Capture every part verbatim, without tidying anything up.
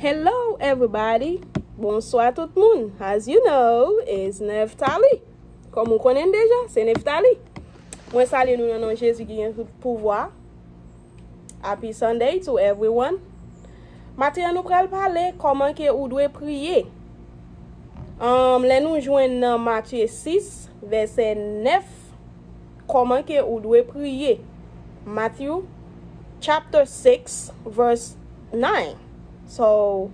Hello everybody! Bonswa tout moun! As you know, it's Neftali. Kòm ou konnen deja, se Neftali. Mwen salye nou nan non Jezi ki gen tout pouvwa. Happy Sunday to everyone. Maten an nou pral pale kòman ke ou dwe priye. Um, lè nou jwenn nan Matye sis, vèsè nèf, kòman ke ou dwe priye. Matthew chapter six, verse nine. So,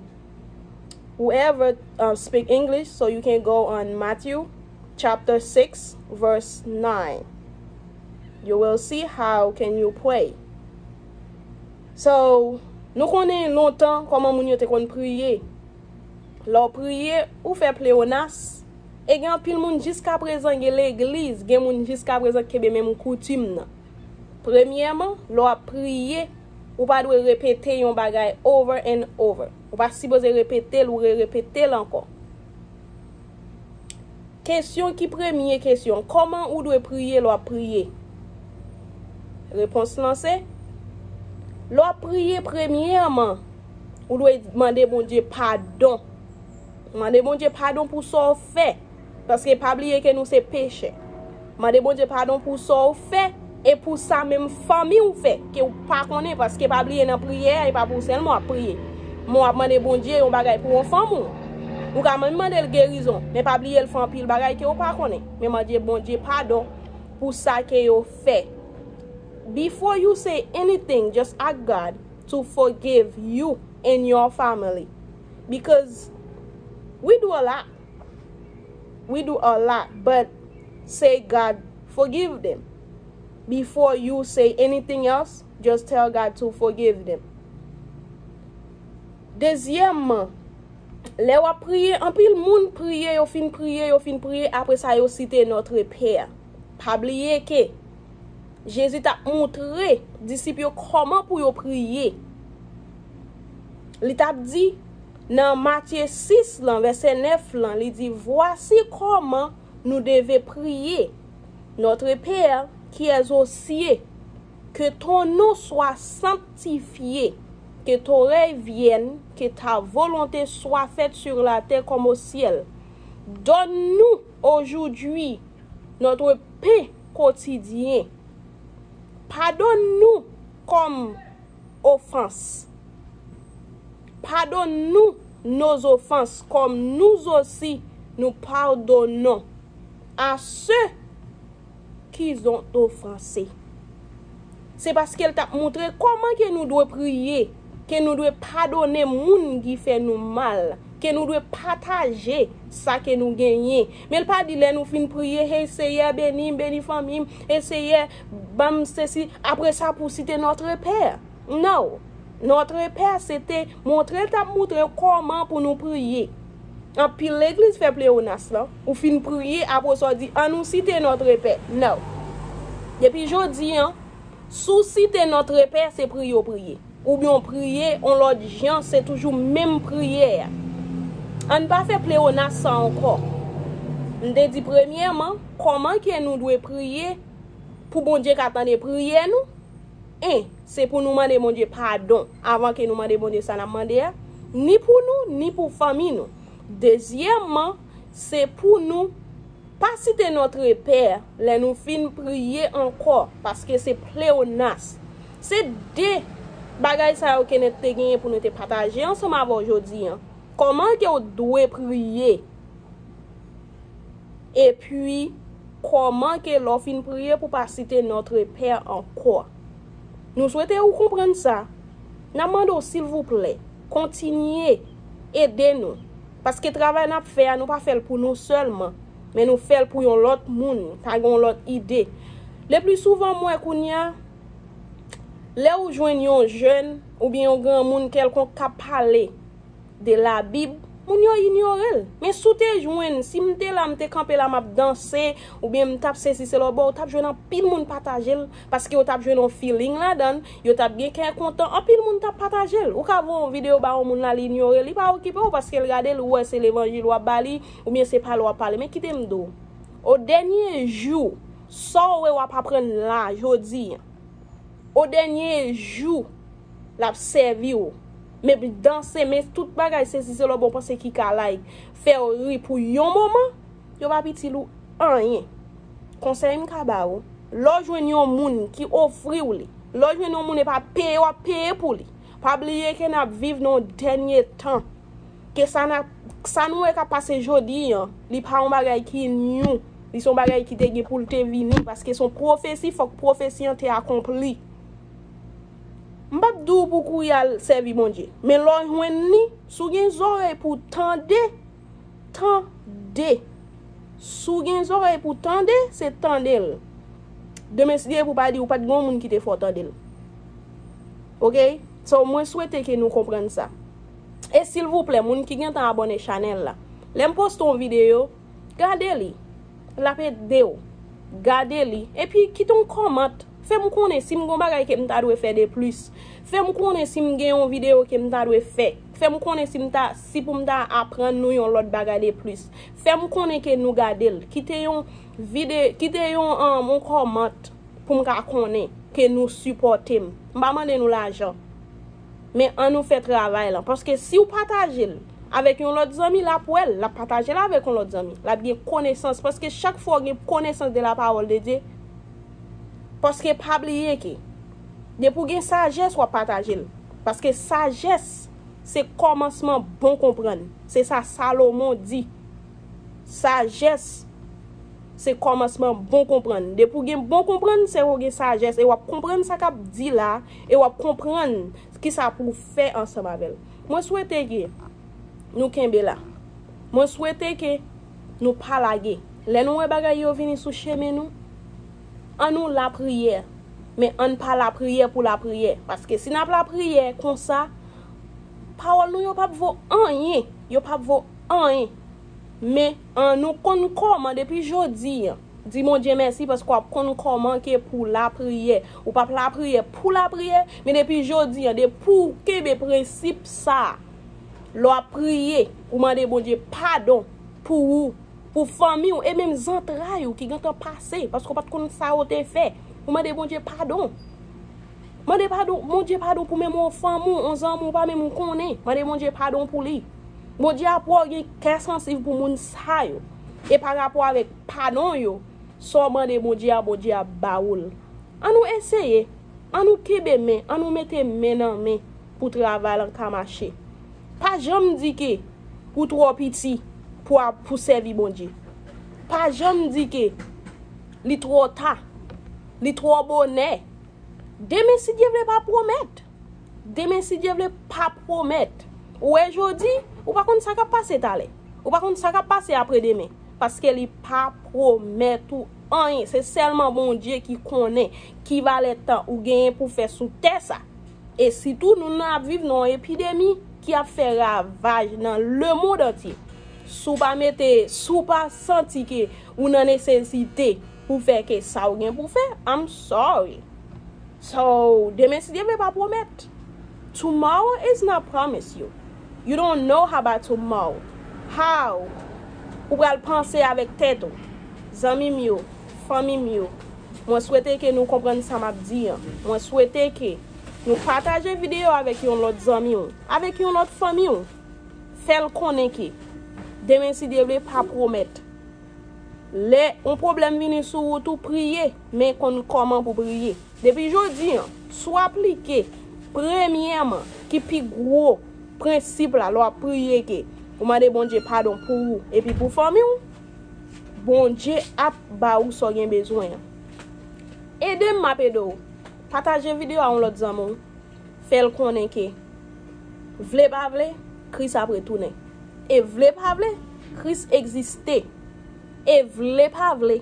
whoever um, speak English, so you can go on Matthew chapter six, verse nine. You will see how can you pray. So, nou konnen lontan kòman moun yo te konn priye. Lè w priye, ou fè pleyonas. E gen anpil moun jiska prezan gen legliz, gen moun jiska prezan kenbe menm koutim nan. Premyèman, lè w ap priye, ou pa dwe repete yon bagay over and over. Ou pa sipoze repete l, ou re-repete l ankò. Kesyon ki premye kesyon, kòman ou dwe priye lè w ap priye? Repons lan se, lè w ap priye, premyèman, ou dwe mande Bondye padon. Mande Bondye padon pou sa w fè. Paske pa bliye ke nou se pechè. Mande Bondye padon pou sa w fè e pou sa menm fanmi w fè ke w pa konnen. Paske pa bliye nan priyè a, e pa pou sèlman w ap priye. Men w ap mande Bondye yon bagay pou yon fanmi w. Ou ka menm mande l gerizon, men pa bliye l fè anpil bagay ke w pa konnen. Men mande Bondye padon pou sa ke yo fè. Before you say anything, just ask God to forgive you and your family. Because we do a lot. We do a lot, but say, "God, forgive them." Before you say anything else, just tell God to forgive them. Dezyèmman, lè w ap priye, anpil moun priye, yo fin priye, yo fin priye, apre sa yo site Notre Père. Pa bliye ke Jezi t ap montre disip yo kòman pou yo priye. Li t ap di nan Matye sis lan, vèsè nèf lan, li di, "Voici comment nous devons prier. Notre Père qui es aux cieux, que ton nom soit sanctifié, que ton règne vienne, que ta volonté soit faite sur la terre comme au ciel. Donne-nous aujourd'hui notre pain quotidien. Pardonne-nous comme offense. Pardonne-nous nos offenses, comme nous aussi nous pardonnons à ceux qui ont offensé." Se paske l t ap montre kòman ke nou dwe priye, ke nou dwe padone moun ki fè nou mal, ke nou dwe pataje sa ke nou genyen. Men l pa di lè nou fin priye, "Hey, Seyè, beni m, beni fanmi m, hey, Seyè, ban m sesi," apre sa pou site Notre Père. No. Notre Père, se te montre l t ap montre kòman pou nou priye. Anpil legliz fè pleyonas lan, ou fin priye, apre sa w di, "An nou site Notre Père." No. Depi jodi an, si w site Notre Père, se priye w priye. Oubyen w priye, yon lòt jan, se toujou menm priyè a. Ann pa fè pleyonas sa ankò. M te di premyèman, kòman ke nou dwe priye pou Bondye ka tande priyè nou? En, se pou nou mande Bondye padon avan ke nou mande Bondye sa n ap mande a, ni pou nou, ni pou fanmi nou. Dezyèmman, se pou nou pa site Notre Père lè nou fin priye ankò, paske se pleyonas. Se de bagay sa yo ke nou te genyen pou nou te pataje ansanm avè w jodi an. Kòman ke w dwe priye? Epi, kòman ke lè w fin priye pou pa site Notre Père ankò? Nou swete ou konprann sa. N ap mande w, silvouplè, kontinye ede nou. Paske travay n ap fè a, nou pa fè l pou nou sèlman, men nou fè l pou yon lòt moun, ta gen yon lòt ide. Le pli souvan, m wè kounye a, lè ou jwenn yon jèn oubyen yon granmoun kèlkonk k ap pale de Labib, moun yo inyore l. Men si w te jwenn, si m te la, m te kanpe la, m ap danse, oubyen m t ap sesi, se lòbò, ou t ap jwenn anpil moun pataje l, paske yo t ap jwenn yon feeling ladan l, yo t ap gen kè kontan, anpil moun t ap pataje l. Ou ka voye yon videyo ba yon moun la, li inyore l, li pa okipe w, paske l gade l, ou wè se levanjil w ap ba li, oubyen se pale w ap pale. Men kite m di w, o dènye jou, sa w wè w ap aprann la, jodi an, o dènye jou, l ap sèvi w. men danse, men tout bagay, sesi sela, bon, panse ki ka, like, fè w ri pou yon moman, yo p ap itil ou anyen. Konsèy m ka ba ou, lè w jwenn yon moun ki ofri w li, lè w jwenn yon moun e pa peye w ap peye pou li, pa bliye ke n ap viv nan yon dènye tan. Ke sa n ap, sa nou wè k ap pase jodi an, li pa yon bagay ki new, li se yon bagay ki te gen pou l te vini, paske se yon pwofesi, fòk pwofesi an te akonpli. M p ap di w pou kouri al sèvi Bondye, men lè w jwenn li, si w gen zòrèy pou w tande, tande. Si w gen zòrèy pou w tande, se tande l. Demen, si Dye vle, ou pa di, ou pa t gen yon moun ki te fè w tande l. Oke? So, mwen swete ke nou konprann sa. E silvouplè, moun ki gentan abòne chanèl la, lè m poste yon videyo, gade li. L ap ede w. Gade li. Epi, kite yon kòmant. Fè m konnen si m gen yon bagay ke m ta dwe fè de plis. Fè m konnen si m gen yon videyo ke m ta dwe fè. Fè m konnen si m ta, si pou m ta aprann nou yon lòt bagay de plis. Fè m konnen ke nou gade l. Kite yon vide-, kite yon, um, yon kòmant pou m ka konnen ke nou sipòte m. M pa mande nou lajan. Men ann nou fè travay lan. Paske si w pataje l avèk yon lòt zanmi, l ap wè l, l ap pataje l avèk yon lòt zanmi. L ap gen konesans. Paske chak fwa w gen konesans de la parole de Dieu, paske pa bliye ke depi w gen sajès, w ap pataje l. Paske sajès se kòmansman bon konprann. Se sa Salomon di. Sajès se kòmansman bon konprann. Depi w gen bon konprann, se w gen sajès. E w ap konprann sa k ap di la, e w ap konprann kisa pou w fè ansanm avè l. Mwen swete ke nou kenbe la. Mwen swete ke nou pa lage. Lè nou wè bagay yo vini sou chemen nou, ann nou lapriyè. Men ann pa lapriyè pou lapriyè. Paske si n ap lapriyè konsa, pawòl nou yo p ap vo anyen. Yo p ap vo anyen. Men ann nou konn kòman depi jodi an. Di Bondye mèsi paske w ap konn kòman ke pou lapriyè. Ou p ap lapriyè pou lapriyè, men depi jodi an, depi w kenbe prensip sa a, lè w ap priye, ou mande Bondye padon pou ou, pou fanmi w, e menm zantray ou ki gentan pase, paske w pa t konn sa yo te fè. Ou mande Bondye padon. Mande padon, Bondye padon pou menm yon fanmi w, yon zanmi w pa menm konnen. Mande Bondye padon pou li. Bondye ap wè w gen kè sansib pou moun sa yo. E pa rapò avèk padon yo, sa w mande Bondye a, Bondye ap ba ou l. Ann nou eseye, ann nou kenbe men, ann nou mete men nan men pou travay lan ka mache. Pa janm di ke ou twò piti pou ap, pou sèvi Bondye. Pa janm di ke li twò ta, li twò bonè. Demen, si Dye vle, pa pwomèt. Demen, si Dye vle, pa pwomèt. Ou wè jodi, ou pa konn sa k ap pase talè. Ou pa konn sa k ap pase apre demen. Paske li pa pwomèt ou anyen. Se sèlman Bondye ki konnen ki valè tan ou genyen pou fè sou tè sa. E sitou, nou nan ap viv nan yon epidemi ki ap fè ravaj nan lemonn antye. Si w pa mete, si w pa santi ke ou nan nesesite pou fè ke sa w gen pou fè, I'm sorry. So, demen, si Dye vle, pa pwomèt. Tomorrow is not promise you. You don't know about tomorrow. How? Ou pral panse avèk tèt ou. Zanmi m yo, fanmi m yo, mwen swete ke nou konprann sa m ap di an. Mwen swete ke nou pataje videyo avèk yon lòt zanmi w, avèk yon lòt fanmi w. Fè l konnen ke demen, si Dye vle, pa pwomèt. Lè yon pwoblèm vini sou wout ou, priye, men konn kòman pou priye. Depi jodi an, si w aplike, premyèman, ki pi gwo prensip la, lè w ap priye ke ou mande Bondye padon pou ou epi pou fanmi w, Bondye ap ba ou sa w gen bezwen an. Ede m, m ap ede w. Pataje videyo a yon lòt zanmi w. Fè l konnen ke, vle pa vle, Kris ap retounen. E vle pa vle, Kris egziste. E vle pa vle,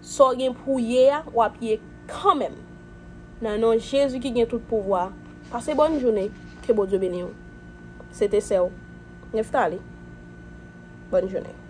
sa w gen pou w ye a, w ap ye kanmenm. Nan non Jezi ki gen tout pouvwa, pase bòn jounen, ke Bondye beni w. Se te sè w, Nephtalie. Bòn jounen.